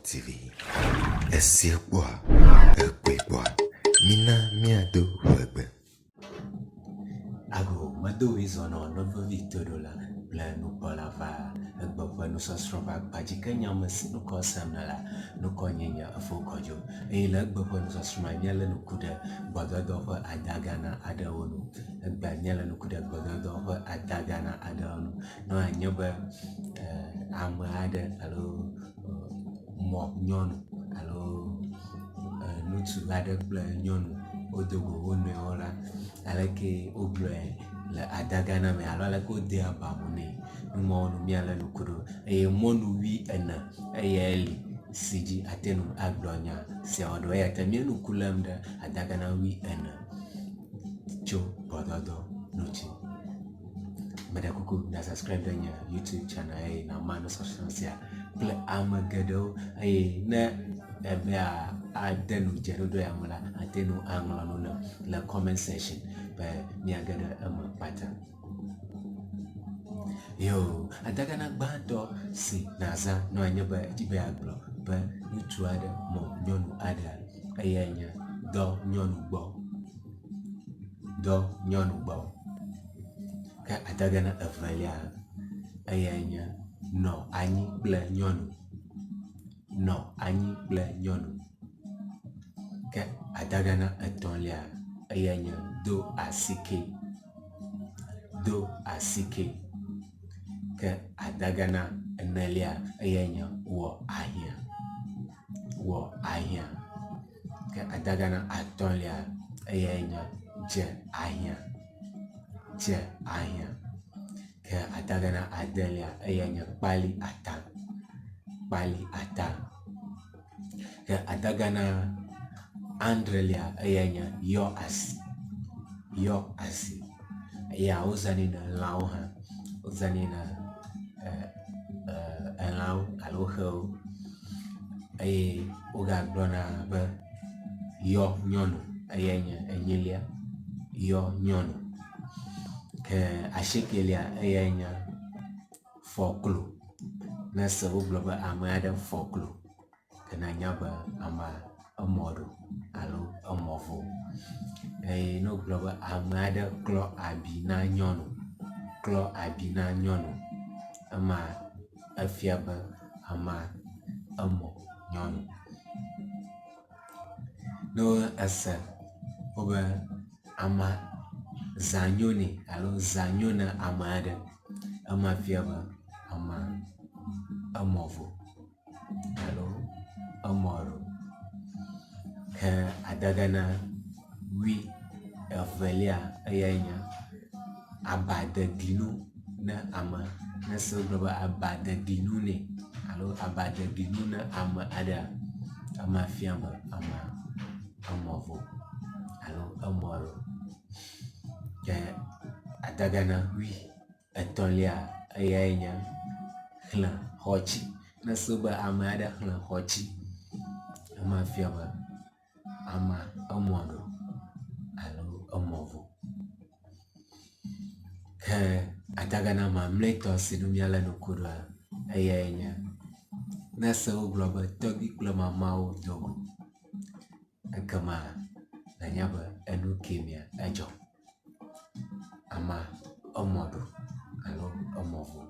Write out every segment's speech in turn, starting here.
TV. Esia kpɔa, ekpɔe kpɔa, mina míado ʋegbe. Ago medo ɣli zɔ nɔ nɔvivi toɖola kple nukpɔla va egbe ƒe nusɔsrɔ̃ ƒe akpa dzi ke nye ame si ŋkɔ sem nèle ŋkɔ nye nye Efo Kɔdzo eye le egbe ƒe nusɔsrɔ̃ mea míalé ŋku ɖe gbɔdɔdɔ ƒe adagana aɖewo ŋu. Egbea míalé ŋku ɖe gbɔdɔdɔ ƒe adagana aɖewo ŋu. Ne wòanye be ame aɖe alo mɔ nyɔnu alo ŋutsu aɖe kple nyɔnu wodo go wo nɔewo la, aleke wogblɔe le adagana me alo aleke wodea ba mo nɛ. Nu mawo nu míalé ŋku ɖo eye mɔnu wuiene eyae li si dzi ate ŋu agblɔ nya siawo ɖo eya ta míele ŋku lém ɖe adagana wuiene tso gbɔdɔdɔ ŋuti. Meɖe kuku na subscribe ɖe nye YouTube channel eye nàma nusɔsrɔ̃ sia kple ame geɖewo eye ne ebe ade nu dzeɖoɖo ya me la, ate ŋu aŋlɔ nu nam le comment section be míage ɖe eme kpata. Yo, adagana gbãtɔ si nàzã ne wòanye be edzi be yeagblɔ be ŋutsu aɖe mɔ nyɔnu aɖea, eyae nye dɔ nyɔnu gbɔ. Dɔ nyɔnu gbɔ. Ke adegana evelia eyae nye nɔ anyi kple nyɔnu. Nɔ anyi kple nyɔnu. Ke adegana etɔ̃lia eyae nye do asike. Do asike. Ke adegana enelia eyae nye wɔ ahiã. Wɔ ahiã. Ke adagana atɔ̃lia eyae nye dze ahiã, dze ahiã. Ke adagana adelia eyae nye kpali ata, kpali ata. Ke adagana adrelia eyae nye yɔ asi, yɔ asi. Eya wozãnɛ na lãwo hã, wozãnɛ na elãwo alo xewo eye wogagblɔna be yɔ nyɔnu eyae nye enyilia, yɔ nyɔnu. Ke asiekelia eyae nye fɔklo. Ne ese wogblɔ be ame aɖe fɔ klo ke nanya be amea emɔ ɖo alo emɔ vo. Eye ne wogblɔ be ame aɖe klɔ abi na nyɔnu, klɔ abi na nyɔnu, ema efia be amea emɔ nyɔnu. Ne ese wobe amea zã nyo nɛ alo zã nyo na ame aɖe, ema fia be amea emɔ vo. alo emɔ ɖo. Ke adegana wui evelia eyae nye abadeglinu ne ame. Ne ese wogblɔ be abadeglinu nɛ alo abadeglinu ne ame aɖea, ema fia be amea emɔ vo alo emɔ ɖo. Ke adegana wui Etɔ̃lia eyae nye xlẽ xɔtsi. Ne ese be ame aɖe xlẽ xɔtsi, ema fia be amea emɔ ɖo alo emɔ vo. Ke atagana mamlɛtɔ si ŋu míalé ŋku ɖoa eyae nye ne ese wogblɔ be tɔgbui kple mamawo do go ekema nànya be enu kemɛa edzɔ. Amea emɔ ɖo alo emɔ vo.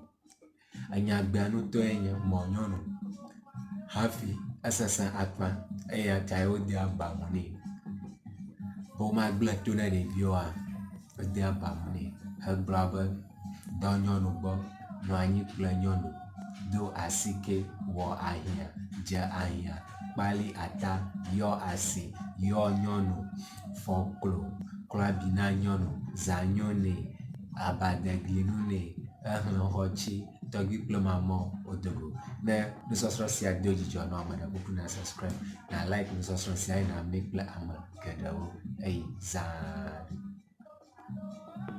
Enyagbea ŋutɔe nye mɔ nyɔnu hafi esesẽ akpa eya tae wodea ba mo nɛ. Be womagblẽ to na ɖeviwoa, wodea ba mo nɛ hegblɔa be dɔ nyɔnu gbɔ, nɔ anyi kple nyɔnu, do asike, wɔ ahiã, dze ahiã, kpali ata, yɔ asi, yɔ nyɔnu, fɔ klo, klɔ abi na nyɔnu, zã nyo nɛ, aba de gli ŋu nɛ, exlẽ xɔtsi, tɔgbui kple mamao wodo go. Ne nusɔsrɔ̃ sia do dzidzɔ na wò meɖe kuku na subscribe, na like nusɔsrɔ̃ sia eye nàmli kple ame geɖewo eyi zãa.